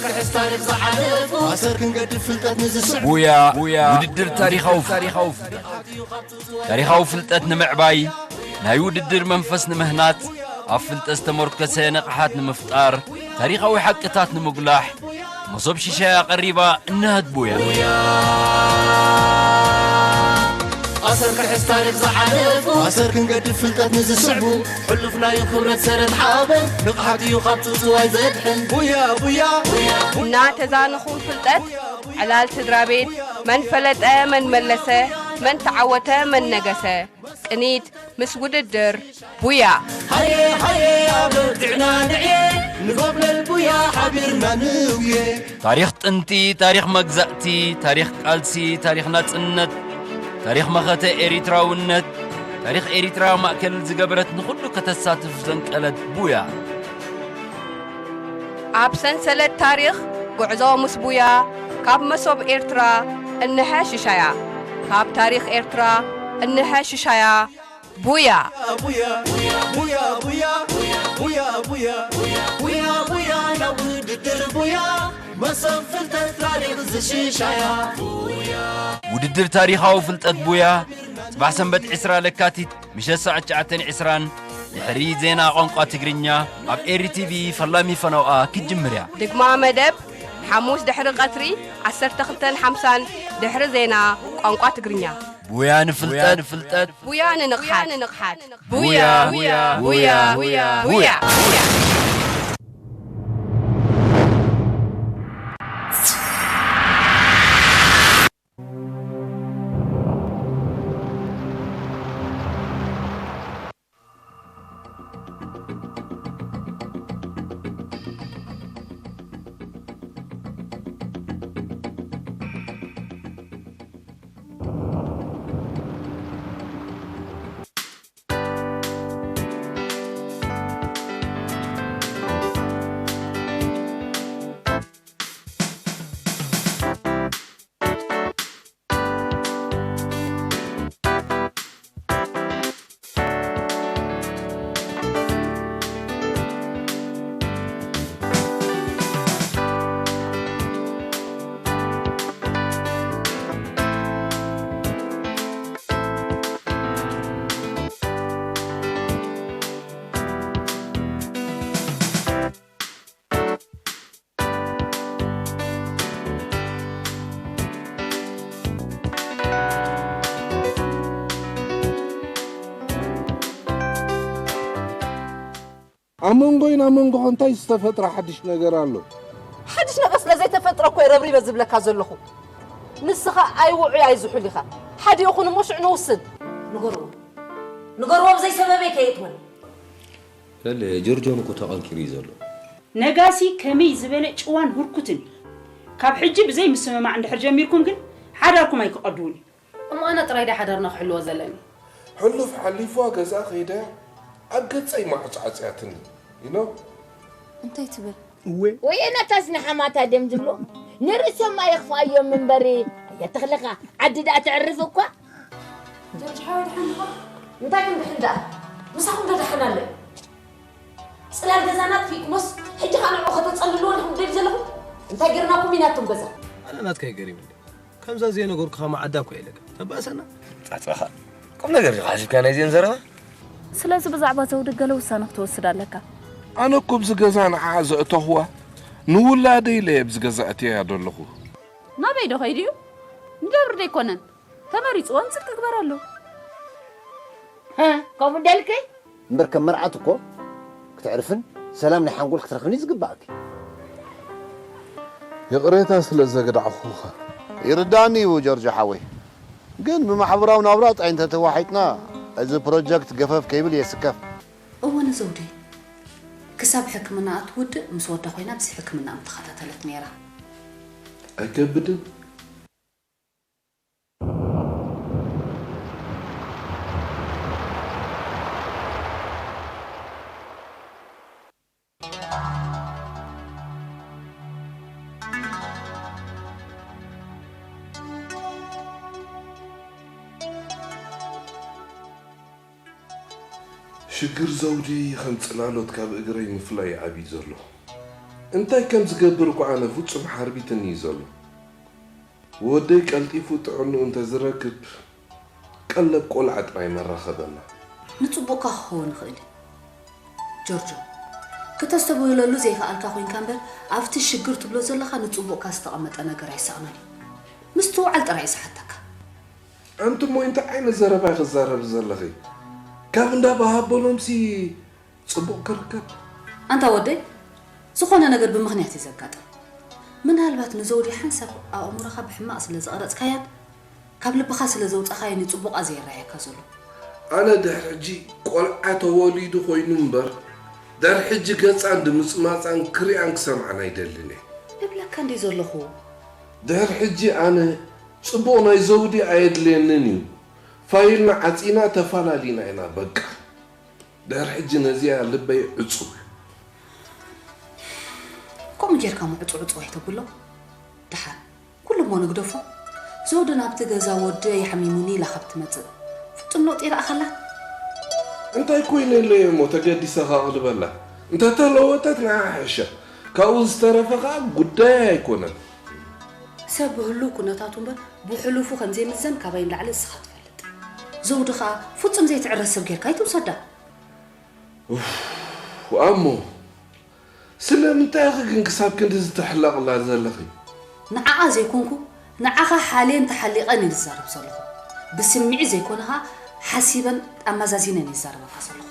ክሕስ ታሪኽ ዝሓለፉ ኣሰር ክንገድፍ ፍልጠት ንዝስዕቡ ቡያ ቡያ ውድድር ታሪኻዊ ፍልጠት። ታሪኻዊ ፍልጠት ንምዕባይ፣ ናይ ውድድር መንፈስ ንምህናጽ፣ ኣብ ፍልጠት ዝተመርኮሰ ንቕሓት ንምፍጣር፣ ታሪኻዊ ሓቅታት ንምጉላሕ፣ መሶብ ሽሻይ ኣቐሪባ እነሀት ቡያ። ኣሰር ክሕስ ታሪኽ ዝሓለፉ ኣሰር ክንገድፍ ፍልጠት ንዝስዕቡ ሕሉፍናዩ ክብረት ሰረት ሓበን ንቕሓት እዩ ካብ ጽውጽዋይ ዘድሕን ቡያ ቡያ እናተዛነኹ ፍልጠት ዕላል ስድራ ቤት መን ፈለጠ መን መለሰ መን ተዓወተ መን ነገሰ ቅኒት ምስ ውድድር ቡያ። ሃየ ሃየ ኣበርቲዕና ንዕየ ንጎብለል ቡያ ሓቢርና ንውየ። ታሪኽ ጥንቲ፣ ታሪኽ መግዛእቲ፣ ታሪኽ ቃልሲ፣ ታሪኽ ናጽነት፣ ታሪኽ መኸተ ኤሪትራውነት፣ ታሪኽ ኤሪትራ ማእከል ዝገበረት ንኹሉ ከተሳትፍ ዘንቀለት ቡያ። ኣብ ሰንሰለት ታሪኽ ጉዕዞ ምስ ቡያ ካብ መሶብ ኤርትራ እንሀ ሽሻያ ካብ ታሪኽ ኤርትራ እንሀ ሽሻያ ቡያ። ቡያ ቡያ ቡያ ቡያ ቡያ ቡያ ቡያ ቡያ ናብ ውድድር ቡያ መሶብ ፍልጠት ታሪኽ ዝሽሻያ ቡያ። ውድድር ታሪኻዊ ፍልጠት ቡያ ጽባሕ ሰንበት ዕስራ ለካቲት ምሸት ሰዓት ትሽዓተን ዕስራን ድሕሪ ዜና ቋንቋ ትግርኛ ኣብ ኤሪ ቲቪ ፈላሚ ፈነውኣ ክትጅምር እያ። ድግማ መደብ ሓሙስ ድሕሪ ቀትሪ ዓሰርተ ክልተን ሓምሳን ድሕሪ ዜና ቋንቋ ትግርኛ። ቡያ ንፍልጠት፣ ቡያ ንንቕሓት። ቡያ፣ ቡያ፣ ቡያ፣ ቡያ። ኣብ መንጎይን ኣብ መንጎኻ እንታይ ዝተፈጥረ ሓድሽ ነገር ኣሎ? ሓድሽ ነገር ስለ ዘይተፈጥረ እኮ እየ ረብሪበ ዝብለካ ዘለኹ። ንስኻ ኣይውዑይ ኣይዝሑል ኢኻ። ሓዲኡ ኩን እሞ ሽዑ ንውስን። ንገርዎ። ንገርዎ ብዘይ ሰበበይ ከየእትወኒ። ለለ ጆርጆን እኮ ተቐንኪሩ እዩ ዘሎ። ነጋሲ ከመይ ዝበለ ጭዋን ህርኩትን እዩ። ካብ ሕጂ ብዘይ ምስምማዕ እንድሕር ጀሚርኩም ግን ሓዳርኩም ኣይክቐድውን እዩ። እሞ ኣነ ጥራይ ድየ ሓዳርና ክሕልዎ ዘለኒ? ሕሉፍ ሓሊፍዋ ገዝኣ ከይዳ ኣብ ገጸይ ማዕጽዓጽያትኒ። You know? እንታይ ትብል? እወ። ወየ ነታስ ንሓማታ ድዮም ዝብሉ? ንርእሶም ኣየኽፍኣዮም እምበሪ ኣየትኽልኻ። ዓዲ ደኣ ተዕርፍ እኳ። ጆርጅ ሓወይ ደሓን ዲኻ? እንታይ ክንድሕን ደኣ? ምሳኹም ዶ ደሓን ኣሎ? ጽላል ገዛና ኣጥፊእኩሞስ፣ ሕጂ ኸኣ ንዕኡ ከተጸልልዎ ዲኹም ትደልዩ ዘለኹም? እንታይ ጌርናኩም ኢና ኣቱም ገዛ? ኣነ ናትካ እዩ ገሪሙኒ። ከምዛ ዘይነገርኩኻ መዓዳ እኮ ኢለካ። ተባእሰና። ጻጻኻ። ቁም ነገር ዲኻ ሓሲብካ ናይዚአን ዘረባ? ስለዚ ብዛዕባ ዘውዲ ገለ ውሳነ ክትወስድ ኣለካ። ኣነ እኮ ኣብዚ ገዛ ንዓኣ ዘእተኹዋ ንውላደይ ኢለ ኣብዚ ገዛ ኣእትየያ ዘለኹ። ናበይ ዶ ከይዱ እዩ? ንደብር ዶ ኣይኮነን? ተመሪጽዎ፣ ንጽድቂ ግበረሉ። ሀ፣ ከምኡ ደልኪ? እምበር ከም መርዓት እኮ ክተዕርፍን ሰላም ናይ ሓንጎል ክትረኽብን እዩ ዝግባእኪ። ይቕሬታ ስለ ዘግዳዕኹኻ። ይርዳእኒ እዩ ጆርጆ ሓወይ። ግን ብማሕበራዊ ናብራ ጥራይ እንተተዋሒጥና፣ እዚ ፕሮጀክት ገፈፍ ከይብል የስከፍ። እወ ንዘውደይ። ክሳብ ሕክምናኣ ትውድእ ምስ ወዳ ኮይና ኣብዚ ሕክምና ምተኸታተለት ነይራ። ኣይከብድን? ሽግር ዘውዲ ከም ጽላሎት ካብ እግረይ ምፍላይ እዩ ዓብዩ ዘሎ። እንታይ ከም ዝገብር እኮ ኣነ ፍጹም ሓርቢትኒ እዩ ዘሎ። ወደይ ቀልጢፉ ጥዕንኡ እንተዝረክብ ቀለብ ቆልዓ ጥራይ መራኸበና። ንጽቡቕካ ክኸውን ይኽእል እዩ። ጆርጆ፣ ክተስተብህለሉ ዘይከኣልካ ኮይንካ እምበር፣ ኣብቲ ሽግር ትብሎ ዘለኻ ንጽቡቕካ ዝተቐመጠ ነገር ኣይሰኣኖን እዩ። ምስትውዓል ጥራይ እዩ ዝሓተካ። ኣንቲ እሞ እንታይ ዓይነት ዘረባ ክዛረብ ዘለኺ? ካብ እንዳ በሃበሎምሲ ጽቡቕ ክርከብ? ኣንታ ወደይ፣ ዝኾነ ነገር ብምኽንያት እዩ ዘጋጥም። ምናልባት ንዘውዲ ሓንሳብ ኣእምሮኻ ብሕማቕ ስለ ዝቐረጽካያን ካብ ልብኻ ስለ ዘውጻኻያን እዩ ጽቡቓ ዘይረኣየካ ዘሎ። ኣነ ድሕሪ ሕጂ ቆልዓ ተወሊዱ ኮይኑ እምበር፣ ድሕሪ ሕጂ ገጻን ድምጽማጻን ክሪኣን ክሰምዓን ኣይደልን እየ። እብለካ እንድዩ ዘለኹ። ድሕሪ ሕጂ ኣነ ጽቡቕ ናይ ዘውዲ ኣየድልየንን እዩ። ፋይልና ዓጺና ተፋላሊና ኢና በቃ። ድሕሪ ሕጂ ነዚኣ ልበይ ዕጹው እዩ። ከምኡ ጌርካ እሞ ዕጹው ዕጹው ኣይተብሎ። ደሓር ኩሉ እሞ ንግደፎ። ዘውዲ ናብቲ ገዛ ወደይ ሓሚሙኒ ኢላ ካብ ትመጽእ ፍጹም ለውጢ ይረኣኻላ። እንታይ ኮይነ ኢለዮ እሞ ተገዲሰ ከቕልበላ? እንተተለወጠት ንዓ ሕሸ። ካብኡ ዝተረፈ ከኣ ጉዳይ ኣይኮነን። ሰብ ብህሉው ኩነታቱ እምበር ብሕሉፉ ከም ዘይምዘን ካባይ ንላዕሊ ንስኻ ትፈልጥ። ዘውዲ ከኣ ፍጹም ዘይትዕረስ ሰብ ጌርካ ኣይትውሰዳ። ኡፍ፣ ኣሞ፣ ስለምንታይ ኢኺ ግን ክሳብ ክንድዚ ትሕለቕላ ዘለኺ? ንዓኣ ዘይኮንኩ፣ ንዓኻ ሓልየን ተሓሊቐን እየ ዝዛረብ ዘለኹ። ብስምዒት ዘይኮነ ኸኣ ሓሲበን ኣመዛዚነን እየ ዝዛረበካ ዘለኹ።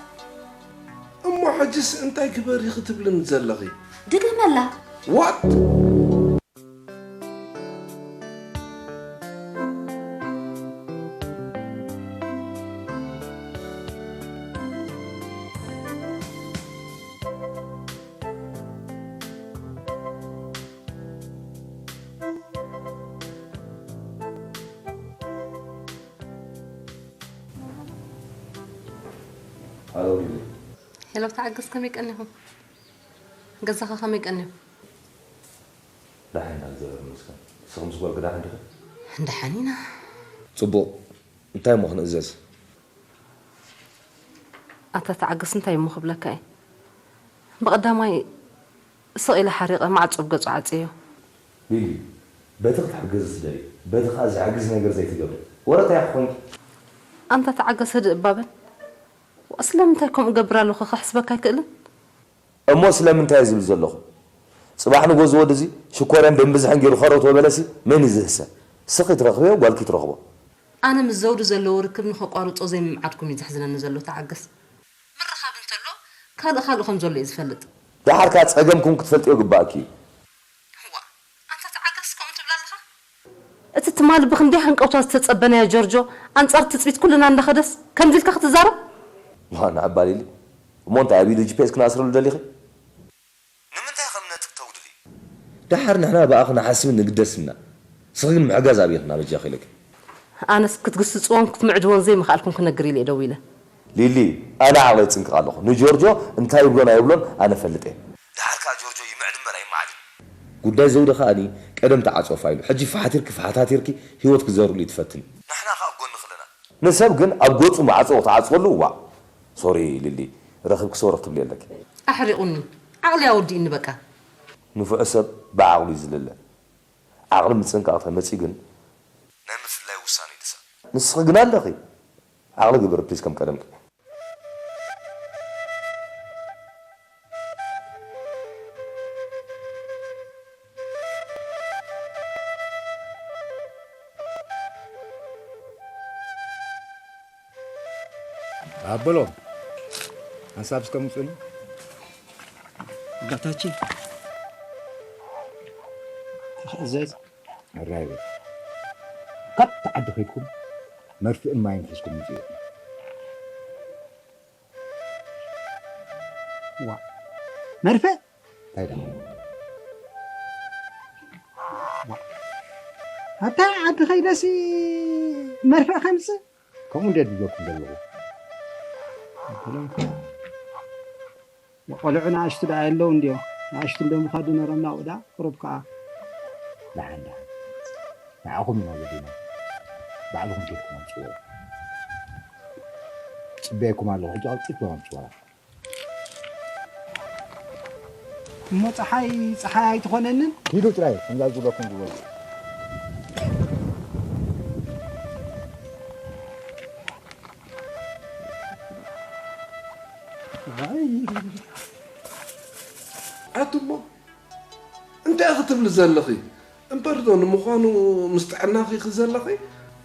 እሞ ሕጅስ እንታይ ግበሪ ክትብልኒ ዘለኺ? ድገመላ። What? ሃሎ ሊሊ። ሄሎ ተዓገስ፣ ከመይ ቀኒኹም? ገዛኻ ከመይ ቀንዩ? ደሓን ኢና፣ እግዚኣብሔር ይመስገን። ንስኺ ምስ ጓልኪ ደሓን ዲኺ? ደሓን ኢና። ጽቡቕ። እንታይ እሞ ክንእዘዝ? ኣታ ተዓገስ፣ እንታይ እሞ ክብለካ እየ? ብቐዳማይ ስቕ ኢለ ሓሪቐ ማዕጾ ብገጹ ዓጽየዮ። ሊሊ፣ በቲ ክትሕገዚ ትደልዪ፣ በቲ ከኣ ዝሕግዝ ነገር ዘይትገብሪ፣ ወረ እንታይ ኢኺ ኮንኪ? ኣንታ ተዓገስ፣ ህድእ እባ በል። ዋእ፣ ስለምንታይ ከምኡ እገብር ኣለኹ ከሕስበካ ኣይክእልን? እሞ ስለምንታይ እየ ዝብል ዘለኹ? ጽባሕ ንግሆ እዚ ወዲ እዚ ሽኮርያን ደም ብዝሕን ገይሩ ከረው ተበለሲ መን እዩ ዝህሰ? ስኺ ትረኽብዮ፣ ጓልኪ ትረኽቦ። ኣነ ምስ ዘውዲ ዘለዎ ርክብ ንኸቋርጾ ዘይምምዓድኩም እዩ ዘሕዝነኒ ዘሎ። ተዓገስ። ምርኻብ እንተሎ ካልእ ካልእ ከም ዘሎ እዩ ዝፈልጥ። ደሓር ከኣ ጸገምኩም ክትፈልጥዮ ግባእኪ እዩ። ዋእ፣ ኣንታ ተዓገስ፣ ከምኡ ትብል ኣለኻ? እቲ ትማሊ ብኽንደይ ሃንቀውታ ዝተጸበናዮ ጆርጆ፣ ኣንጻር ትጽቢት ኩልና እንዳኸደስ፣ ከምዚ ኢልካ ክትዛረብ? ዋእ፣ ንዕባ ሊሊ። እሞ እንታይ ኣብ ኢዱ ጂ ፒ ኤስ ክነኣስረሉ ደሊኺ? ንምንታይ ከም ነጥብ ተውድሊ? ደሓር ንሕና ብኣኺ ንሓስብን ንግደስን ኢና። ንስኺ ግን ምሕጋዝ ኣብይኽና በጃኺ ኢለኪ። ኣነስ ክትግስጽዎን ክትምዕድዎን ዘይምኽኣልኩም ክነግር ኢለ እየ ደዊለ። ሊሊ፣ ኣነ ዓቕለይ እጽንቅቕ ኣለኹ። ንጆርጆ እንታይ ይብሎን ኣይብሎን ኣነ እፈልጥ እየ። ደሓር ከኣ ጆርጆ ይምዕድ እምበር ኣይመዓድን። ጉዳይ ዘውዲ ከኣኒ ቀደም ተዓጽወ ፋይሉ። ሕጂ ፋሕቲርኪ ፋሕታቲርኪ ህይወት ክዘርሉ እዩ ትፈትን። ንሕና ከኣ ኣብ ጎንኺ ኣለና። ንሰብ ግን ኣብ ገጹ ማዕጾ ክትዓጽወሉ፣ ዋእ። ሶሪ ሊሊ፣ ረኺብኪ ሰው ረኺብሊ ኣለኪ። ኣሕሪቑኒ። ዓቕሊ ኣወዲእኒ በቃ። ንፉዕ ሰብ ብዓቕሉ እዩ ዝልለ። ዓቕሊ ምጽንቃቕ ተመጺኡ ግን ናይ ምፍላይ ውሳነ ይድሳ። ንስኺ ግን ኣለኺ። ዓቕሊ ግበሪ ፕሊስ ከም ቀደምኪ። ኣበሎም፣ ሓንሳብ እስከ ምጹኒ። ኣባታችን፣ እዘዝ። ሕራይ በል። ካብቲ ዓዲ ከይድኩም መርፍእን ማይን ሒዝኩም ምጹ። ዋ፣ መርፍእ? እንታይ ደኣ? ዋ፣ ኣብታ ዓዲ ከይደሲ መርፍእ ከምጽእ? ከምኡ እንድየ ዝብለኩም ዘለኹ። ቆልዑ ንኣሽቱ ደኣ የለውን ድዮም? ንኣሽቱ እንዶ ምኻዱ ነሮም ናብኡ ደኣ ቁሩብ ከኣ። ደሓን፣ ደሓን። ንዓኹም ኢና ወዲና። ባዕልኹም ኬድኩም ኣምጽእዎ። ጽበየኩም ኣለኹ። ሕጂ ኣውጺእኩም ኣምጽእዎ። እሞ ፀሓይ ፀሓይ ኣይትኾነንን? ሂዱ ጥራይ ከምዛ ዝብለኩም ግበሩ። ኣይ፣ ኣቱሞ እንታይ ክትብሊ ዘለኺ? እምበርዶ ንምዃኑ ምስ ጥዕናኺ ኢኺ ዘለኺ?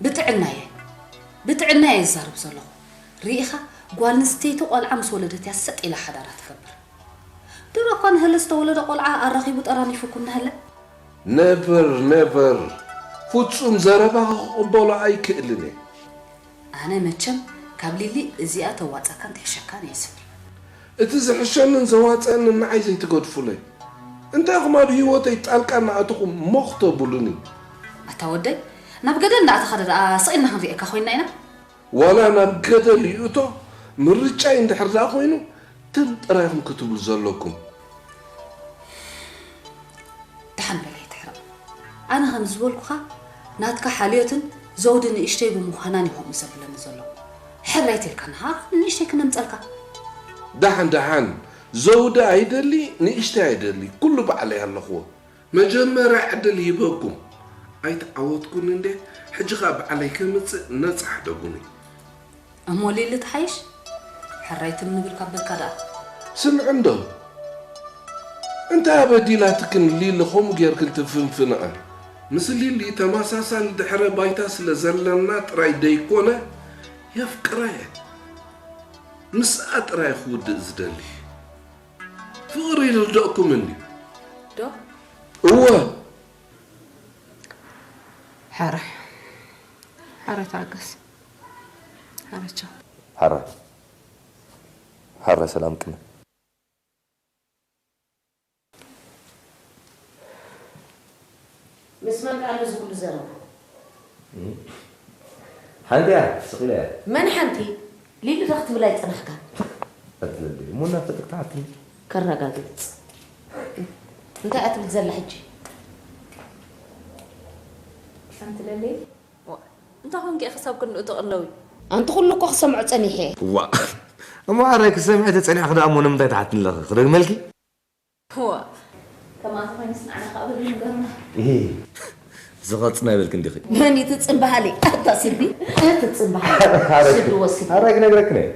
ብጥዕናየ፣ ብጥዕናየ ዝዛረብ ዘለኹ። ርኢኻ፣ ጓል ኣንስተይቲ ቆልዓ ምስ ወለደት እያ ሰጥ ኢላ ሓዳራ ትገብር። ድሮ እኳ ንህለ ዝተወለደ ቆልዓ ኣራኺቡ ጠራኒፉ እኮ እናሃለ። ነቨር፣ ነቨር። ፍጹም ዘረባኺ ክቕበሎ ኣይክእልን እየ። ኣነ መቸም ካብ ሊሊ እዚኣ ተዋጻካን ትሕሸካን እየ ዝብል። እቲ ዝሕሸንን ዘዋጽአንን ንዓይ ዘይትገድፉለይ። እንታይ ኢኹም ኣብ ህይወተይ ጣልቃ እናኣተኹም ሞኽ ተብሉኒ? ኣታ ወደይ፣ ናብ ገደል እንዳኣተኻ ደኣ ስቕ ኢልና ክንሪኤካ ኮይንና ኢና። ዋላ ናብ ገደል ይእቶ፣ ምርጫይ እንድሕር ደኣ ኮይኑ፣ ትም ጥራይ ኢኹም ክትብሉ ዘለኩም። ደሓን በል ኣይትሕረቕ። ኣነ ከም ዝበልኩኻ፣ ናትካ ሓልዮትን ዘውዲ ንእሽተይ ብምዃናን እዩ ከምኡ ዘብለኒ ዘሎ። ሕራይ ተልካ ንሃ ንእሽተይ ክነምጸልካ። ደሓን ደሓን፣ ዘውዲ ኣይደሊ፣ ንእሽተይ ኣይደሊ፣ ኩሉ ባዕለይ ኣለኽዎ። መጀመርያ ዕድል ሂበኩም ኣይተዓወትኩን እንዴ፣ ሕጂ ኸኣ ባዕለይ ከምጽእ ነጻ ሕደጉኒ። እሞ ሊሊ ትሓይሽ? ሕራይ ትም ንብል ካብ በልካ ደኣ። ስምዒ እንዶ፣ እንታይ ኣበዲላትክን ሊሊ ከምኡ ጌርክን ትፍንፍንኣ? ምስ ሊሊ ተመሳሳሊ ድሕረ ባይታ ስለ ዘለና ጥራይ ደይኮነ፣ የፍቅራ እየ። ምስኣ ጥራይ ክውድእ ዝደሊ። ፍቕሪ ይርደእኩም እንዲ። ዶ? እወ። ሓረ። ሓረ ታገስ። ሓረ ቻው። ሓረ። ሓረ ሰላም ቅነ። ምስ መን ከ ኣሎ እዚ ኩሉ ዘረባ? ሓንቲ እያ፣ ስቕ ኢላ እያ። መን ሓንቲ? ሊሊ ዶ ክትብል ኣይጸናሕካን? ኣትለሊ፣ እሞ እናፈለጥክ ትሓትኒ? ከረጋግጽ። እንታይ እያ ትብል ዘላ ሕጂ? ሓንቲ ለሊ? ዋ፣ እንታይ ኾንኪ ኢኺ ክሳብ ክንድኡ ትቕለዊ? ኣንቲ ኩሉ እኮ ክሰምዖ ጸኒሐ። ዋ፣ እሞ ኣረ ክሰምዐ ተጸኒሕኺ ደኣ እሞ ንምንታይ ትሓትኒ ኣለኺ? ክደግመልኪ? ዋ፣ ከምኣቲ ኮይኑስ ንዓና ከኣ በሉ ንገሩና። እህ፣ ዝቐጽና ይበልኪ እንዲኺ። መን እዩ እቲ ጽምባሃሊ? ኣታ ስዲ፣ እቲ ጽምባሃሊ። ኣረ፣ ስዲ ወስዲ። ኣረ ክነግረክን እየ።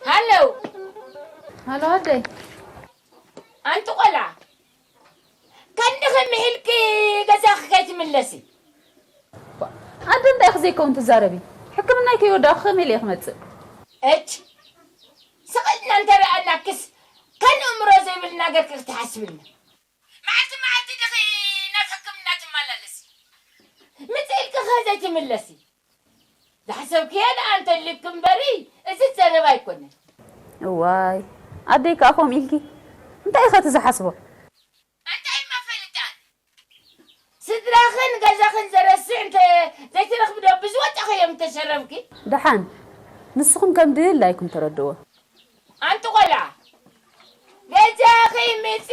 ሃለው። ሃሎ ኣደይ። ኣንቲ ቆልዓ፣ ከንድኺ ምሒልኪ ገዛኺ ከይትምለሲ። ኣደ እንታይ ኢኺ ዘይከውን ትዛረቢ? ሕክምናይ ከይወዳእኩ ከመይ ኢለ ክመጽእ? እች፣ ስቕ ኢልና እንተረኣናክስ ከን እምሮ ዘይብልና ገርኪ ክትሓስብልና። መዓልቲ መዓልቲ ዲኺ ናብ ሕክምና ትመላለሲ? ምጽእ ኢልኪ ከ ዘይትምለሲ? ዝሓሰብክዮ ደኣ እንተልዩኪ እምበሪ፣ እዚ ዘረባ ኣይኮነን። እዋይ፣ ኣደይ ከኣ ከምኡ ኢልኪ? እንታይ ኢኸ እቲ ዝሓስቦ? እንታይ እማ ፈሊጠ ኣነ? ስድራኽን ገዛኽን ዘረስዕ እንተ ዘይትረኽቢ ዶ ብዝወጣኺ እዮም እተሸረብኪ? ደሓን፣ ንስኹም ከም ድላይኩም ተረድእዎ። ኣንቲ ቆልዓ፣ ገዛኺ ምጺ፣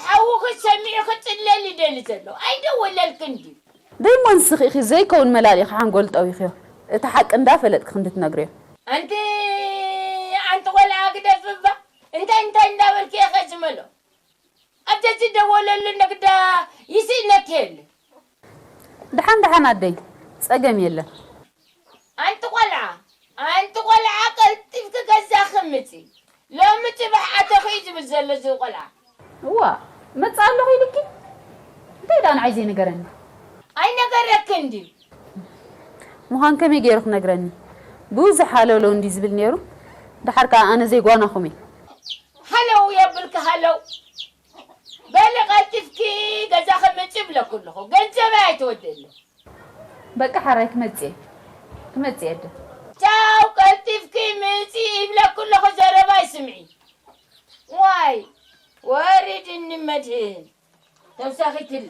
ሓውኺ ሰሚዑ ክጽለል ይደሊ ዘሎ። ኣይደወለልክን ድዩ? ደይሞ ንስኺ ኢኺ ዘይከውን መላሊእኺ ሓንጎሉ ጠዊኽዮ። እቲ ሓቂ እንዳፈለጥኪ ክንዲ ትነግርዮ። ኣንቲ፣ ኣንቲ ቆልዓ ግደፊ እባ። እንታይ እንታይ እንዳበልኪ ኢኺ ዝመሎ? ኣብ ዘይትደወለሉ ነግዳ ይስእነኪ የለ። ደሓን ደሓን ኣደይ፣ ጸገም የለን። ኣንቲ ቆልዓ፣ ኣንቲ ቆልዓ ቀልጢፍኪ ገዛኺ ምጺ። ሎሚ ጽባሕ ኣተኺ እዩ ዝብል ዘሎ እዚ ቆልዓ። እዋ፣ መጽእ ኣለኹ ኢልኪ? እንታይ ደኣ ንዓይ ዘይነገረኒ? ኣይነገረክን ድዩ? ምዃን ከመይ ገይሩ ክነግረኒ? ብዙሕ ሃለውለው እንዲ ዝብል ነይሩ። ደሓር ከኣ ኣነ ዘይጓናኹም እየ። ሃለው የብልኪ ሃለው። በሊ ቀልጢፍኪ ገዛኺ ምጺ ይብለኩ ኣለኹ። ገንዘበይ ኣይትወድእሉ። በቃ ሓራይ ክመጽእ እየ። ክመጽእ እየ ኣደ። ቻው ቀልጢፍኪ ምጺ ይብለኩ ኣለኹ። ዘረባይ ስምዒ። ዋይ ወሪድኒ መድህን። ተውሳኺትለ።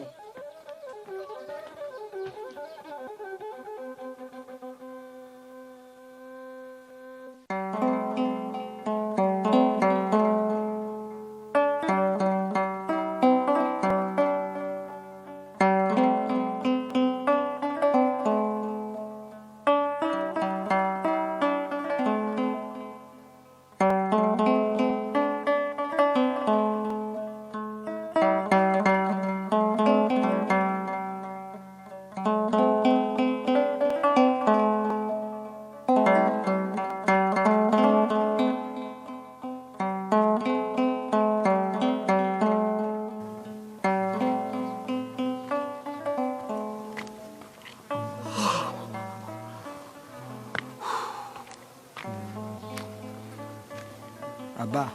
ባ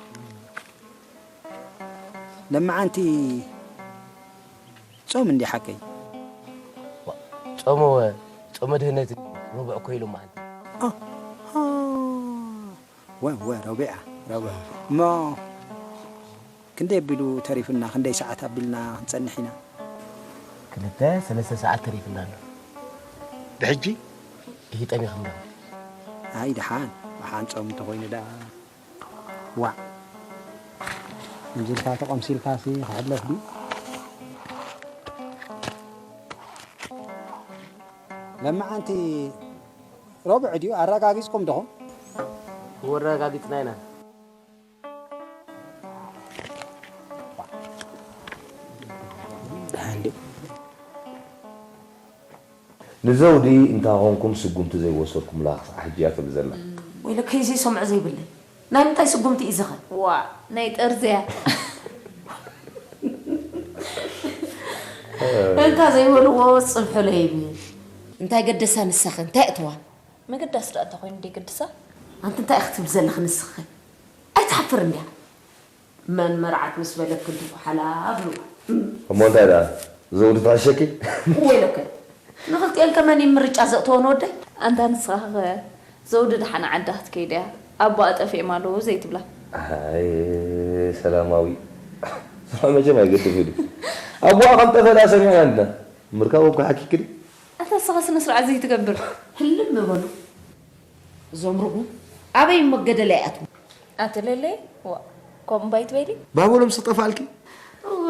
ለመዓንቲ ጾም እንዲ ሓቀይ። ጾመ ጾመ ድህነት ሩብዕ ኮይሉ መዓልቲ። ወ ወ ረቢዓ ረቢዓ እሞ ክንደይ ኣቢሉ ተሪፍና ክንደይ ሰዓት ኣቢልና ክንጸንሕ ኢና? ክልተ ሰለስተ ሰዓት ተሪፍና ኣሎ። ብሕጂ ይጠሚኹም ዶ? ኣይ ደሓን ደሓን ጾም እንተኾይኑ ደኣ ዋዕ እንጅልካ ተቐምሲልካ ሲ ክሕለፍ ድዩ? ለመዓንቲ ረቡዕ ድዩ ኣረጋጊጽኩም ዶኹም? ወረጋጊጽና ኢና። ንዘውዲ እንታይ ኾንኩም ስጉምቲ ዘይወሰድኩምላ ክሳዕ ሕጂ እያ ትብል ዘላ። ወይለከይ ዘይሰምዖ ዘይብለይ ናይ ምንታይ ስጉምቲ እዩ ዝኸ ዋእ ናይ ጠርዝያ እንካ ዘይበልዎ ፅብሑ ለይብል እንታይ ገደሳ ንሳኸ እንታይ እተዋ ምግዳስ ደኣ እንተኾይኑ ደይገድሳ ኣንቲ እንታይ ኢኺ ትብሊ ዘለኺ ንስኺ ኣይትሓፍር እንድያ መን መርዓት ምስ በለኪ እንድኹ ሓላ ብልዋ። እሞ እንታይ ደኣ ዘውዲ ትሕሸኪ? ወይለከ ንኽልቲኤን ከ መን እዩ ምርጫ ዘእተወ ንወደይ? ኣንታ ንስኻ ኸ ዘውዲ ደሓን ዓዳ ክትከይድ እያ ኣቦኣ ጠፊኦም ኣለዉ ዘይትብላ። ኣይ ሰላማዊ ስርሑ መቸም ኣይገድፍ ኢሉ ኣቦኣ ከም ጠፈ ደኣ ሰሚዕና እንድና ምርካቦም ክሓኪኪ ድዩ? ኣታ ንስኻ ስነ ስርዓት ዘይትገብር። ህልም በሉ እዞም ርጉም ኣበይ እሞ ገደል ኣይኣትዉ። ኣቲ ለለይ ዋእ ከምኡ እምባ ኣይትበሊ። ባቦሎም ስቕ ጠፋእልኪ?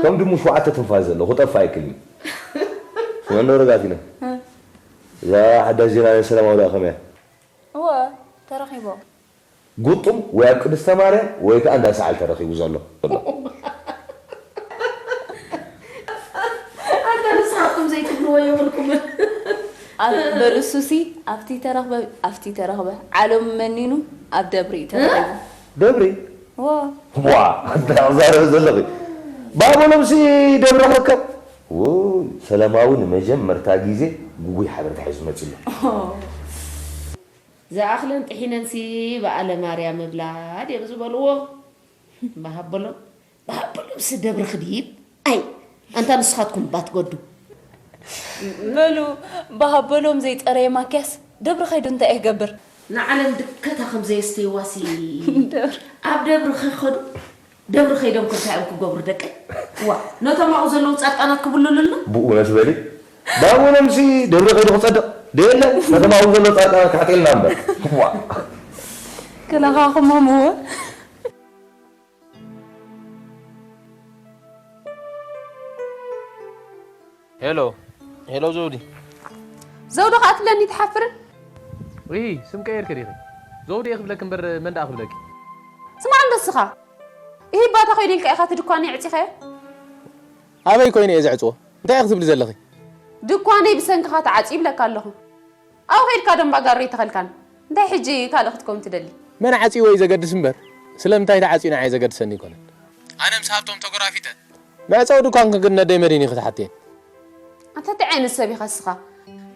ከም ድሙ ሸውዓተ ትንፋስ ዘለዎ ክጠፍእ ኣይክእልን እዩ። ስምዕና ወረጋት ኢለ። እዛ ሓዳሽ ዜና ናይ ሰላማዊ ደኣ ከመይ እያ? እወ ተራኺቦም። ግጡም ወይ ኣብ ቅድስተ ማርያም ወይ ከኣ እንዳ ሰዓል ተረኺቡ ዘሎ። ኣታ ንስኻትኩም ዘይትብልዎ የብልኩምን። በልሱሲ ኣብቲ ተረኽበ ኣብቲ ተረኽበ ዓለም መኒኑ ኣብ ደብሪ እዩ ተረኺቡ። ደብሪ? ዋ ዋ ኣዛረብ ዘለኺ ባቦሎምሲ ደብሪ ክርከብ ውይ ሰላማዊ ንመጀመርታ ግዜ ጉጉይ ሓበሬታ ሒዙ መፂ ኣሎ። ዝኣኽለን ጥሒነንሲ በኣለ ማርያ ምብላ ድዮም ዝበልዎ? በሃበሎም በሃበሎምሲ ደብሪ ክድይብ ኣይ ኣንታ ንስኻትኩም ባትገዱ በሉ በሃበሎም ዘይፀረየ ማክያስ ደብሪ ከይዱ እንታይ ይገብር? ንዓለም ድከታ ከም ዘየስተይዋሲ ኣብ ደብሪ ከይኸዱ ደብሪ ከይዶም ከ እንታይ እዮም ክገብሩ ደቀይ? ዋ ነቶም ኣብኡ ዘለዉ ፃድቃናት ክብልሉልና? ብእውነት በሊ ባቡነምሲ ደብሪ ከይዱ ክፀድቕ ደየለ ነቶም ኣብኡ ዘለዉ ፃድቃናት ክሓጥልና እምበር ዋ ክለኻኹሞም እውን ሄሎ ሄሎ ዘውዲ ዘውዲ ከኣ ትብለኒ ትሓፍርን ሪሂ ስም ቀየርኪ ዲኺ ዘውዲ እየ ክብለኪ እምበር መን ደኣ ክብለኪ ስማዕ እንዶ እስኻ ኢሂ ባታ ኮይነ ኢልካ ኢኻ እቲ ድኳነይ ኣዕጺኻዮ ኣበይ ኮይነ እየ ዘዕጽዎ እንታይ ኢኺ ትብሊ ዘለኺ ድኳነይ ብሰንክኻ ተዓጽዩ ይብለካ ኣለኹ ኣብኡ ከይድካ ደንባጋሮ ኣይተኸልካን እንታይ ሕጂ ካልእ ክትከውን ትደሊ መን ዓጽይዎ እዩ ዘገድስ እምበር ስለምንታይ ተዓጽዩ ንዓይ ዘገድሰኒ ኣይኮነን ኣነ ምስ ሃብቶም ተጎራፊተ መዕጸዊ ድኳንኪ ግን ነደይ መዲን ኢኺ ትሓትየን። ኣንታ እንታይ ዓይነት ሰብ ኢኻ እስኻ?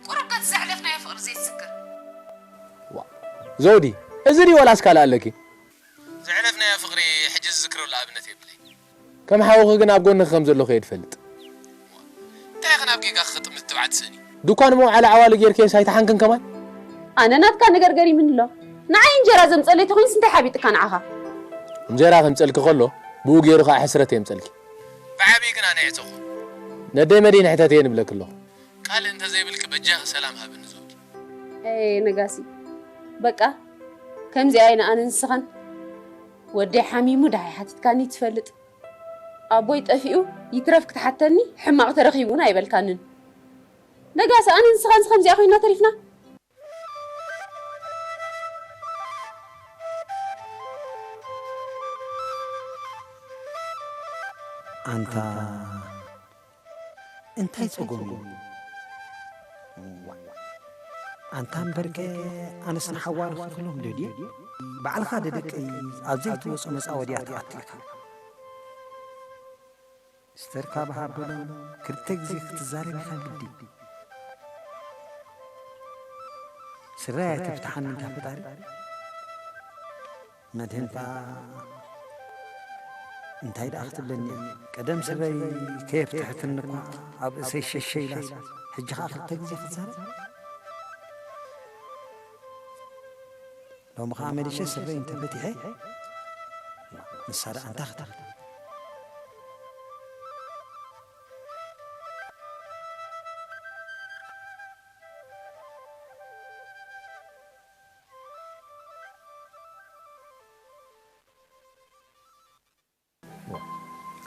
ቁሩብ ከ እቲ ዘሕለፍናዮ ፍቕሪ ዘይትዝክር? ዘውዲ፣ እዚ ድዩ ወላስ ካልእ ኣለኪ? ዘሕለፍናዮ ፍቕሪ ሕጂ ዝዝክረሉ ኣብነት የብለይ። ከም ሓውኺ ግን ኣብ ጎንኺ ከም ዘለኹ እየ ዝፈልጥ። እንታይ ኢኺ ናብ ጌጋኺ ክጥምቲ ትብዓቲ ስእኒ? ድኳን መውዓሊ ዓዋሉ ጌርክዮስ ኣይተሓንክን ከማን? ኣነ ናትካ ነገር ገሪምኒ ኣሎ። ንዓይ እንጀራ ዘምጸለይ ተኾይንስ እንታይ ሓቢጥካ ንዓኻ? እንጀራ ከምጸልኪ ከሎ ብኡ ጌሩ ከኣ ሕስረት የምጸልኪ። ብዓብዪ ግን ኣነ የዕጸኹ። ነደይ መዲን ሕተትየን እብለኪ ኣለኹ። ካልእ እንተዘይብልኪ በጃኺ ሰላም ሃብኒ ዘውዲ። ኣየ ነጋሲ በቃ ከምዚኣ ኢና ኣነን ንስኻን። ወደይ ሓሚሙ ደሃይ ሓቲትካኒ ትፈልጥ። ኣቦይ ጠፊኡ ይትረፍ ክትሓተኒ ሕማቕ ተረኺቡ እውን ኣይበልካንን። ነጋሲ ኣነን ንስኻንስ ከምዚኣ ኮይንና ተሪፍና። ኣንታ እንታይ ጸገሙ እዩ? ኣንታ እምበርከ ኣነስ ንሓዋሩ ክኽሎም ደልየ ባዕልኻ ደደቀይ ኣብ ዘይትወጾ መጻወድያ ትኣቱ ኢኻ። ስተርካ ብሃበሎም ክልተ ግዜ ክትዛረብ ኢኻ ግዲ። ስረይ ኣይተፍትሓኒ እንታ ፈጣሪ መድህን ከኣ እንታይ ደኣ ክትብለኒ እያ? ቀደም ሰበይ ከየፍትሐትኒ እኳ ኣብ ርእሰይ ሸሸ ኢላስ፣ ሕጂ ኸኣ ክልተ ግዜ ክትዛረብ? ሎሚ ኸኣ መሊሸ ሰበይ እንተፈቲሐ፣ ንሳ ደኣ እንታይ ክትብል?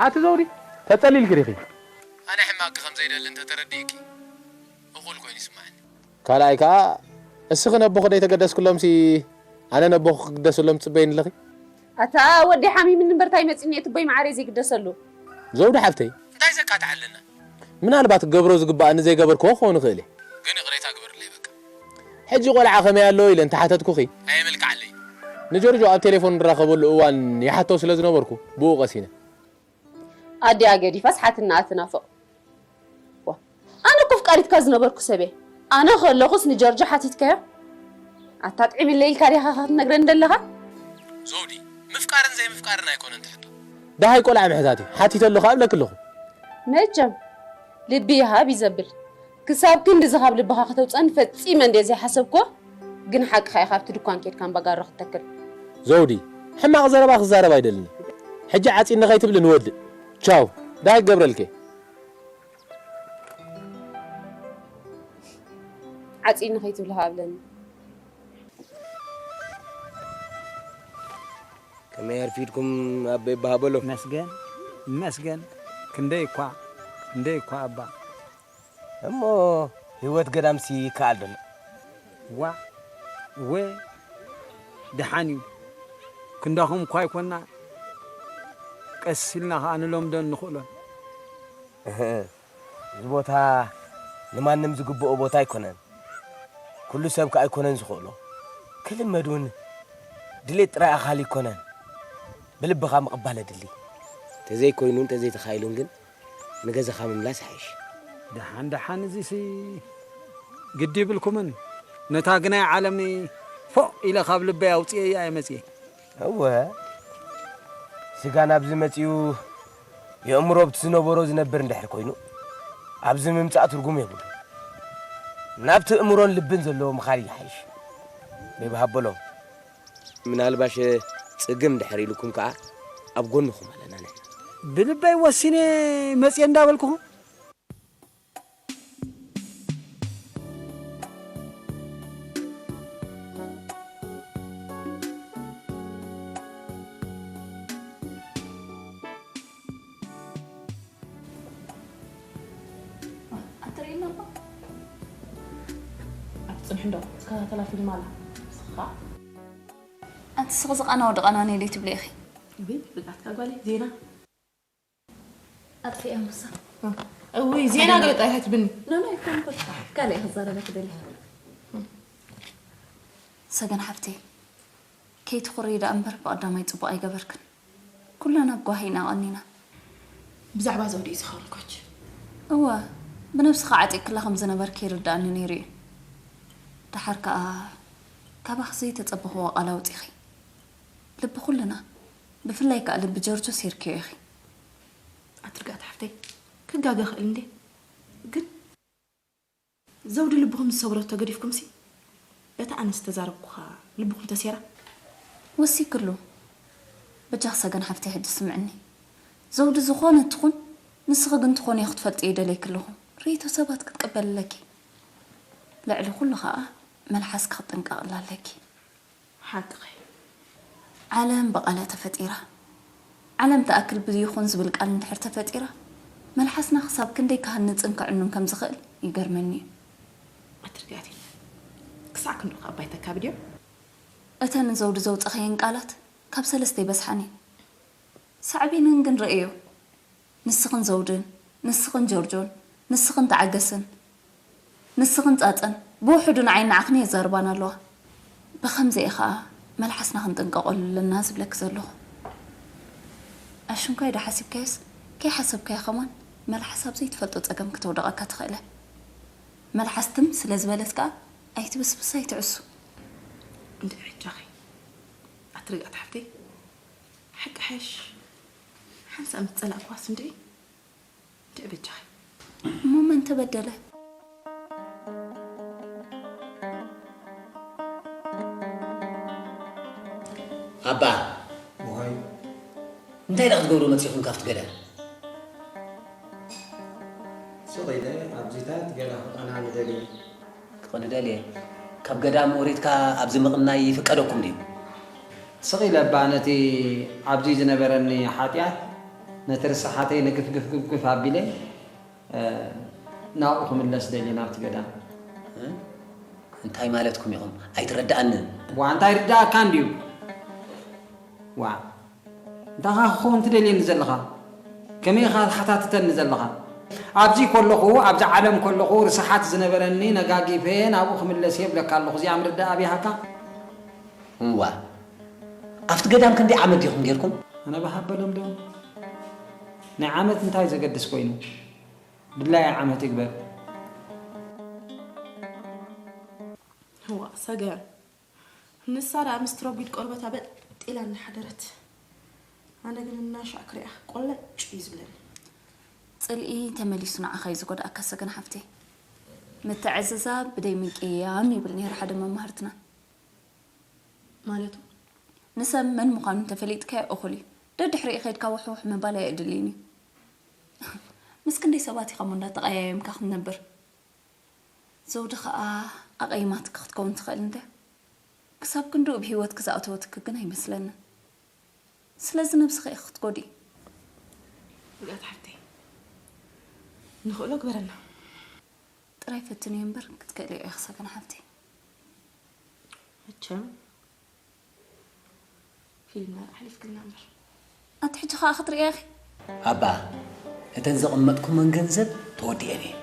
ኣቲ ዘውዲ፣ ተጸሊልኪ ዲኺ? ኣነ ሕማቕኪ ከም ዘይደሊ እንተ ተረዲእኪ፣ እኹል ኮይኑ ይስምዓኒ። ካልኣይ ከኣ፣ እስኺ ነቦኺ ደይተገደስክሎምሲ፣ ኣነ ነቦኺ ክግደሰሎም ትጽበይኒ ኣለኺ? ኣታ ወዲ ሓሚምኒ እምበር ታይ መጺኒ እቲ ቦይ መዓረይ ዘይግደሰሉ። ዘውዲ ሓፍተይ። እንታይ ዘካትዕ ኣለና? ምናልባት ክገብሮ ዝግባኣኒ ዘይገበርክዎ ክኸውን ይኽእል እየ። ግን ይቕሬታ ግበርለይ በቃ። ሕጂ ቆልዓ ከመይ ኣሎ ኢለ እንተሓተትኩኺ? ኣየምልክዓለይ። ንጆርጆ ኣብ ቴሌፎን ንራኸበሉ እዋን ይሓቶ ስለ ዝነበርኩ ብኡ ቀሲነ። ኣዲኣ ገዲፋስ ሓትናኣ ትናፍቕ። ዋ፣ ኣነ እኮ ኣፍቃሪትካ ዝነበርኩ ሰብ እየ። ኣነ ከለኹስ ንጆርጆ ሓቲትካዮ? ኣታ ጥዒምለይ ኢልካ ዲኻ ክትነግረኒ ዘለኻ? ዘውዲ፣ ምፍቃርን ዘይምፍቃርን ኣይኮነን ትሕቶ። ደሃይ ቆልዓ ምሕታት እዩ፣ ሓቲተ ኣለኹ ኣብለኪ ኣለኹ። መቸም፣ ልቢ ይሃብ እዩ ዘብል። ክሳብ ክንድዚ ካብ ልብኻ ከተውፀኒ ፈጺመ እንድየ ዘይሓሰብኩዎ፣ ግን ሓቅኻ ኢኻ ኣብቲ ድኳን ኬድካ እምበጋሮ ክትተክል። ዘውዲ፣ ሕማቕ ዘረባ ክዛረብ ኣይደልን። ሕጂ ዓጺኒ ከይትብሊ ንወድእ። ቻው፣ ደሃይ ክገብረልኪ። ዓጺኒ ከይትብሊ ሃብለኒ። ከመይ ኣርፊድኩም ኣቦይ በሃበሎ? መስገን፣ መስገን። ክንደይ እኳ፣ ክንደይ እኳ ኣባ። እሞ ህይወት ገዳምሲ ይከኣል ዶ? ዋ፣ እወ፣ ደሓን እዩ። ክንዳኹም እኳ ኣይኮና፣ ቀስ ኢልና ኸኣ ንለምዶን ንኽእሎን። እህ፣ እዚ ቦታ ንማንም ዝግብኦ ቦታ ኣይኮነን። ኩሉ ሰብ ከኣ ኣይኮነን ዝኽእሎ። ክልመድ እውን ድሌት ጥራይ ኣኻሊ ኣይኮነን። ብልብኻ ምቕባል ኣድሊ። እንተዘይኮይኑ፣ እንተዘይተኻኢሉን ግን ንገዛኻ ምምላስ ይሓይሽ። ደሓን፣ ደሓን፣ እዚሲ ግዲ ይብልኩምን። ነታ ግናይ ዓለምኒ ፎእ ኢለ ካብ ልበይ ኣውጽኤያ እየ መጽኤ። እወ፣ ስጋ ናብዚ መጺኡ የእምሮ ኣብቲ ዝነበሮ ዝነብር እንድሕር ኮይኑ፣ ኣብዚ ምምጻእ ትርጉም የብሉን። ናብቲ እምሮን ልብን ዘለዎ ምኻድ ይሓይሽ። በይበሃበሎም። ምናልባሽ ጽግም ድሕር ኢልኩም ከኣ ኣብ ጎንኹም ኣለና ንሕና። ብልበይ ወሲነ መጽየ እንዳበልኩኹም። ኣትርእይና እባ። ኣብቲ ጽንሒ እንዶ ዝከታተላ ፊልም ኣላ። ንስኻ? ኣንቲ ስኺ ዝቓና ወዲ ቓና ነይ ደይ ትብሊ ኢኺ? እውይ፣ ብቃትካ ጓለይ፣ ዜና። ኣጥፊኣ ሙሳ። እውይ፣ ዜና ገለ ጥራይ ኣይትብልኒ። ኖ፣ ኖ፣ ኣይኮንኩን። ካልእ እየ ክዛረበኪ ደልየ። ሰገን ሓብተይ፣ ከይትኹርዪ ደኣ እምበር ብቐዳማይ ጽቡቕ ኣይገበርክን። ኩላና ብጓሂ ኢና ቀኒና። ብዛዕባ ዘውዲ እዩ ዝኸውን ኮች። እወ፣ ብነብስኻ ዓጢቕክላ ከም ዝነበርኪ ይርድኣኒ ነይሩ እዩ። ደሓር ከኣ ካባኺ ዘይተጸበኽዎ ቃል ኣውጺኺ። ልቢ ኩልና፣ ብፍላይ ከኣ ልቢ ጆርጆ ሴርክዮ ኢኺ። ኣትርጋእቲ ሓፍተይ፣ ክጋገ እኽእል እንዴ? ግን ዘውዲ ልብኹም ዝሰብረቶ ገዲፍኩምሲ፣ በታ ኣነ ዝተዛረብኩኻ ልብኹም ተሴራ። ወሲክሉ። በጃኺ ሰገን ሓፍተይ ሕጂ ስምዕኒ። ዘውዲ ዝኾነ ትኹን፣ ንስኺ ግን ትኾንዮ ክትፈልጥዮ ይደልየኪ ኣለኹ። ርእይቶ ሰባት ክትቅበሊ ኣለኪ። ልዕሊ ኩሉ ኸኣ መልሓስኪ ክትጥንቀቕላ ኣለኪ። ሓቅኺ። ዓለም ብቓል እያ ተፈጢራ። ዓለም ትኣክል ብይኹን ዝብል ቃል እንድሕር ተፈጢራ፣ መልሓስና ክሳብ ክንደይ ክሃንጽን ከዕኑን ከም ዝኽእል ይገርመኒ እዩ። ኣትርጋእቲ። ክሳዕ ክንድኡ ከኣ ባይታ ካብድ እዮም። እተን ንዘውዲ ዘውጸኸየን ቃላት ካብ ሰለስተ ይበዝሓን እየን። ሳዕቤነን ግን ርእዮ። ንስኽን ዘውድን፣ ንስኽን ጆርጆን፣ ንስኽን ተዓገስን፣ ንስኽን ጻጸን፣ ብውሑዱ ንዓይን ንዓኽን የዛርባና ኣለዋ። ብኸምዚ እየ ኸኣ መልሓስና ክንጥንቀቐሉ ኣለና ዝብለኪ ዘለኹ። ኣሽንኳይ ዶ ሓሲብካዮስ፣ ከይሓሰብካዮ ከማን መልሓስ ኣብ ዘይትፈልጦ ጸገም ክተውድቐካ ትኽእል እያ። መልሓስ ትም ስለ ዝበለት ከኣ ኣይትብስብስ ኣይትዕሱ። እንድዒ ሕጃኺ ኣትርጋእቲ ሓፍተይ። ሓቂ ሓሽ። ኣንሳ ምስ ጸላእኳስ እንዴ? እንዴ በጃኺ። እሞ መን ተበደለ? ኣባ ውሃይ እንታይ ደኣ ክትገብሩ መጺኹም ካብቲ ገዳም? ስቕ ኢለ ኣብዚታት ገለ ክቐና ንደሊ። ክቕንደል እየ። ካብ ገዳም ወሪድካ ኣብዚ ምቕናይ ይፍቀደኩም ድዩ? ስቕ ኢለ እባ ነቲ ኣብዚ ዝነበረኒ ሓጢኣት ነቲ ርስሓተይ ንግፍግፍግፍግፍ ኣቢለ ናብኡ ክምለስ ደልየ ናብቲ ገዳም። እንታይ ማለትኩም ኢኹም? ኣይትረድኣንን። ዋ እንታይ ርዳእካ እንድዩ? ዋ እንታይ ኻ ክኸውን ትደልየኒ ዘለኻ? ከመይ ኢኻ ትሓታትተኒ ዘለኻ? ኣብዚ ከለኹ ኣብዚ ዓለም ከለኹ ርስሓት ዝነበረኒ ነጋጊፈ ናብኡ ክምለስ እየ እብለካ ኣለኹ። እዚኣ ምርዳእ ኣብይሃካ? እዋ ኣብቲ ገዳም ክንደይ ዓመት ዲኹም ጌርኩም? ኣነ ብሃበሎም ዶ ናይ ዓመት እንታይ ዘገድስ ኮይኑ? ድላያ ዓመት ይግበር። እዋ ሰገን ንሳ ደኣ ምስ ትረጒድ ቆርበታ በጥ ኢላ እናሓደረት ኣነ ግን እናሻዕ ክሪኣ ቆለጭ እዩ ዝብለኒ። ጽልኢ ተመሊሱ ንዓኻ እዩ ዝጎድኣካ ሰገን ሓፍተይ። ምትዕዝዛብ ብደይ ምቅያም ይብል ነይሩ ሓደ መማህርትና። ማለቱ ንሰብ መን ምዃኑ እንተፈሊጥካዮ እኹል እዩ። ደድሕሪኡ ከይድካ ውሕውሕ ምባል ኣየድልይን እዩ። ምስ ክንደይ ሰባት ኢኻ እሞ እንዳተቐያየምካ ክትነብር? ዘውዲ ኸኣ ኣቐይማትካ ክትከውን ትኽእል እንድያ። ክሳብ ክንድኡ ብህይወትኪ ዝኣተወትኪ ግን ኣይመስለንን። ስለዚ ነብስኺ ኢኺ ክትጎድኢ። እዚኣት ሓፍተይ ንኽእሎ ግበረና። ጥራይ ፈትንዮ እምበር ክትክእልዮ ኢኺ ሰገን ሓፍተይ። መቸም ፊልምና ኣሕሊፍክልና እምበር። ኣቲ ሕጂ ኸኣ ክትርእያ ኢኺ። ኣባ እተን ዘቐመጥኩመን ገንዘብ ተወዲኤን እየን።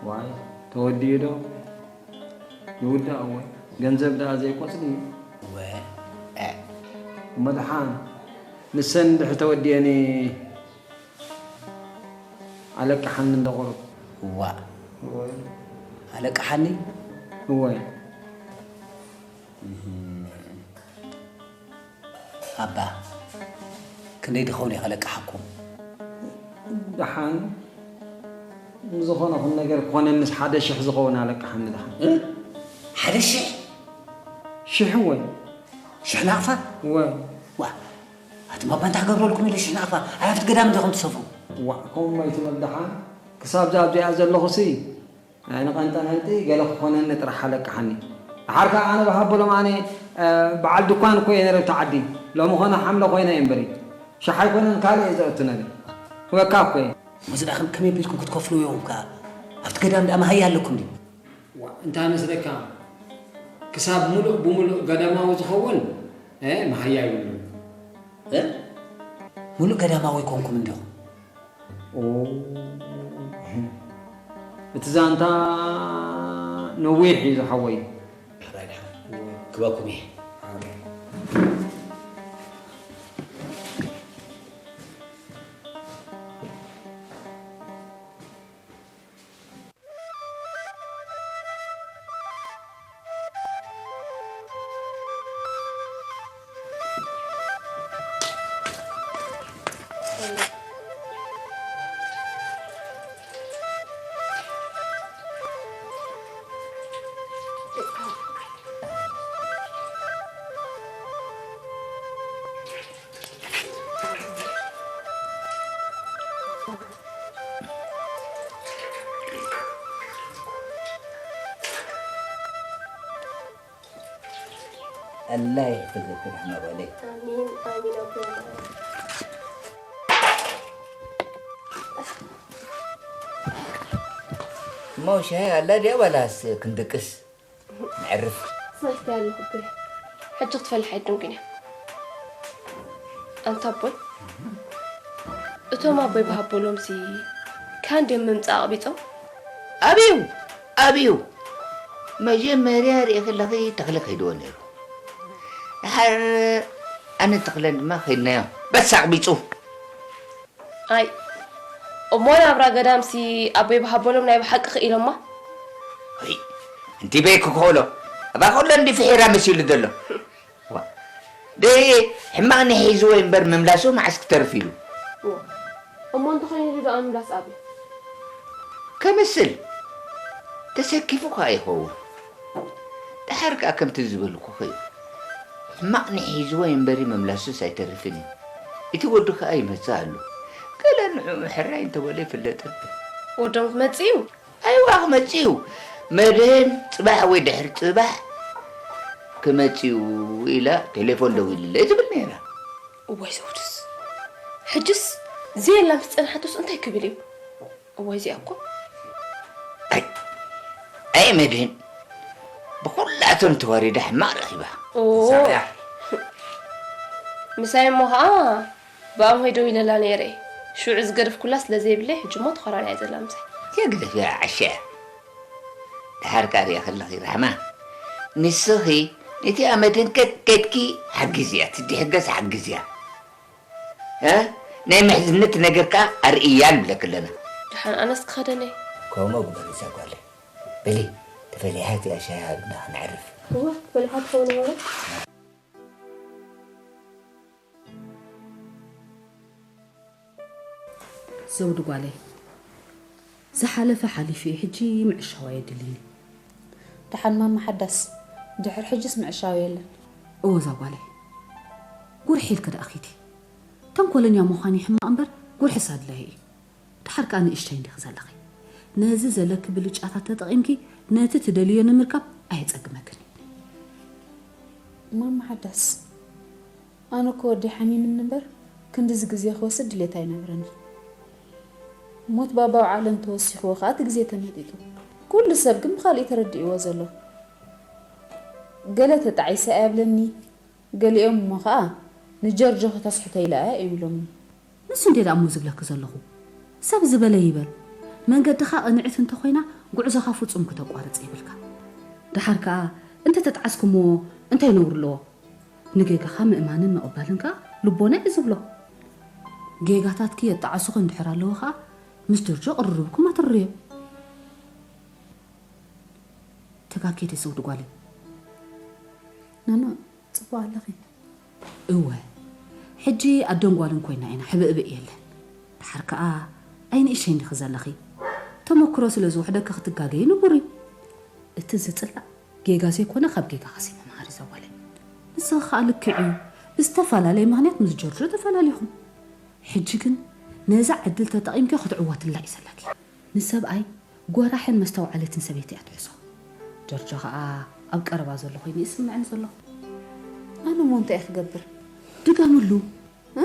ዋይ ተወዲኡ ዶ? ይውዳእ እወ ገንዘብ ደኣ ዘይቆጽሊ እዩ። ወ እሞ ደሓን ንሰን እንድሕር ተወዲአኒ ኣለቅሓኒ እንዶ ቁሩብ። እዋእ ኣለቅሓኒ? እወ። ኣባ ክንደይ ድኸውን እየ ከለቅሓኩም? ደሓን ንዝኾነ ኹን ነገር ክኾነንስ ሓደ ሽሕ ዝኸውን ኣለቅሓኒ ደሓን። ሓደ ሽሕ? ሽሕ እወ። ሽሕ ናቕፋ? እወ። ዋ ኣቲ ባባ እንታይ ክገብረልኩም ኢለ ሽሕ ናቕፋ? ኣይ ኣብቲ ገዳም እንዲኹም ትሰፍሩ። ዋእ ከምኡ ኣይትበል ደሓን ክሳብ እዛ ኣብዚኣ ዘለኹሲ ኣይንቐንጠነንጢ ገለ ክኾነኒ ጥራሕ ኣለቅሓኒ። ደሓር ከኣ ኣነ ብሃበሎም ኣነ በዓል ድኳን እኮ እየ ነይረ ኣብቲ ዓዲ። ሎሚ ኾነ ሓምለ ኮይነ እየ እምበሪ። ሽሕ ኣይኮነን ካልእ እየ ዘእቱ ነይረ። ክበካ እኮ እየ። እዚ ደኣ ከመይ ኣቢልኩም ክትከፍልዎ ኢኹም ከኣ? ኣብቲ ገዳም ደኣ መሃያ ኣለኩም ድዩ? ዋእ እንታይ መስለካ ክሳብ ሙሉእ ብሙሉእ ገዳማዊ ዝኸውን መሃያ የብሉን። ሙሉእ ገዳማዊ ኣይኮንኩምን ዲኹም? እቲ ዛንታ ነዊሕ እዩ ዝሓወይ። ክበኩም እየ። ኣላ ይሕፍዘኪ ራሕማ ጓለይ። ኣሚን ኣሚን ኣቦና። እሞ ሻሂ ኣላ ድያ ዋላስ ክንድቅስ? ነዕርፍ። ሰስቲ ኣለኹ ኣቦይ። ሕጂ ክትፈልሕ ኣይደንጉን እያ። ኣንታ ኣቦይ እቶም ኣቦይ ብሃቦሎምሲ ካን ድዮም ምምጻእ ኣቕቢጾም? ኣብዩ ኣብዩ መጀመርያ ርኤ ከለኺ ተኽለ ከይድዎ ነይሩ። ድሓር ኣነ ተኽለን ድማ ከይድናዮ በስ ኣቕቢጹ። ኣይ እሞ ናብራ ገዳምሲ ኣቦይ ብሃቦሎም ናይ ብሓቂ ክኢሎማ? ወይ እንቲ በይ ክክእሎ እባ ከሎ እንዲ ፍሒራ መሲሉ ዘሎ። ዋ ደየ ሕማቕ ናይ ሒዝዎ እምበር ምምላሱ መዓስ ክተርፍ ኢሉ። እዎ፣ እሞ እንተኾይኑ ኢሉ ደኣ ምምላስ ኣበይ? ከምስል ተሰኪፉ ከኣ ይኸውን። ደሓር ከኣ ከምቲ ዝበልኩኺ እዩ። ሕማቕ ናይ ሒዝዎ እምበሪ ምምላሱስ ኣይተርፍን እዩ። እቲ ወዱ ከኣ ይመጽእ ኣሎ። ገለ ንዕኡ ሕራይ እንተበሎ ይፍለጥን። ወዶም ክመጽእ እዩ? ኣይዋ ክመጽእ እዩ። መድህን ጽባሕ ወይ ድሕሪ ጽባሕ ክመጽእ እዩ ኢላ ቴሌፎን ደዊልለይ ትብል ነይራ። እዋይ ዘውድስ፣ ሕጅስ ዘየላ ምስ ጸንሓቶስ እንታይ ክብል እዩ? እዋይ እዚኣ እኮ። ኣይ፣ ኣይ መድህን፣ ብኹላቶም ተዋሪዳ ሕማቕ ረኺባ። ኦ። ሳብያ። ምሳይ እሞ ኸኣ ብኣሞይ ደው ኢለላ ነይረ። ሽዑ ዝገደፍኩላ ስለ ዘይብለይ፣ ሕጂ እሞ ተኾራርያ እያ ዘላ ምሳይ። የግደፍ እያ ዓሻ። ድሓር ከኣ ሪኣ ከለኺ ራሕማ፣ ንስኺ ነቲ ኣመድን ከከድኪ ሓግዝያ፣ ትድሕገስ ሓግዝያ። እ? ናይ ምሕዝነት ነገር ከኣ ኣርእያ ንብለኪ ኣለና። ደሓን ኣነስ ክኸደነ። ከምኡ ግበሪ እዛ ጓለይ። በሊ፣ ተፈሊሓ እቲኣ ሻሂ ሃብና ክነዕርፍ። እወ፣ ፈሊሓ ትኸውን እያ ማለት። ዘውዲ ጓለይ፣ ዝሓለፈ ሓሊፉ እዩ፣ ሕጂ ምዕሻው ኣየድልይን እዩ። ደሓን ማማ ሓዳስ፣ ድሕር ሕጅስ ምዕሻው የለን። እወ እዛ ጓለይ፣ ጉርሒ ኢልኪ ደኣ ኺዲ። ተንኮለኛ ምዃን እዩ ሕማቕ እምበር፣ ጉርሒስ ኣድላዪ እዩ። ደሓር ከኣ ንእሽተይ እንዲኺ ዘለኺ። ነዚ ዘለኪ ብልጫታት ተጠቒምኪ፣ ነቲ ትደልዮ ንምርካብ ኣየጸግመክን እዩ። ማማ ሓዳስ፣ ኣነ እኮ ወደይ ሓሚምኒ እምበር፣ ክንድዚ ግዜ ክወስድ ድሌት ኣይነበረንን። ሞት ባባ ኣብ ዓለም ተወሲኽዎ ከኣ እቲ ግዜ ተመጢጡ። ኩሉ ሰብ ግን ብኻልእ ተረዲእዎ ዘሎ። ገለ ተጣዒሰ እያ ይብለኒ፣ ገሊኦም እሞ ከኣ ንጀርጆ ከተስሕቶ ኢላ እያ እዮም ኢሎምኒ። ንሱ እንዴ ደኣ እሞ ዝብለኪ ዘለኹ? ሰብ ዝበለ ይበል። መንገድኻ ቅንዕቲ እንተኾይና፣ ጉዕዞኻ ፍጹም ክተቋርጽ የብልካ። ደሓር ከኣ እንተ ተጣዓስኩሞ እንታይ ነውሪ ኣለዎ? ንጌጋኻ ምእማንን ምቕባልን ከኣ ልቦና እዩ ዝብሎ። ጌጋታትኪ የጣዕሱኺ እንድሕር ኣለዉ ከኣ ምስ ጆርጆ ቅርርብኩም ኣትርርዮ። ተጋጌ ድየ ዘውዲ ጓለይ? ናና፣ ጽቡቕ ኣለኺ። እወ፣ ሕጂ ኣደን ጓልን ኮይና ኢና፣ ሕብእብእ የለን። ደሓር ከኣ ኣይንእሸይ እንዲኺ ዘለኺ። ተመክሮ ስለ ዝውሕደኪ ክትጋገዪ ንቡር እዩ። እቲ ዝጽላእ ጌጋ ዘይኮነ፣ ካብ ጌጋኻሲ ምምሃር እዩ ዘዋለ። ንስኺ ከኣ ልክዕ እዩ፣ ብዝተፈላለየ ምኽንያት ምስ ጆርጆ ተፈላሊኹም። ሕጂ ግን ነዛ ዕድል ተጠቒምኪ ክትዕወትላ እዩ ዘለኪ። ንሰብኣይ ጎራሕን መስተውዓለትን ሰበይቲ እያ ትሕዞ። ጆርጆ ከኣ ኣብ ቀረባ ዘሎ ኮይኑ ይስምዐኒ ዘሎ። ኣነ እሞ እንታይ እየ ክገብር? ድገምሉ። እ?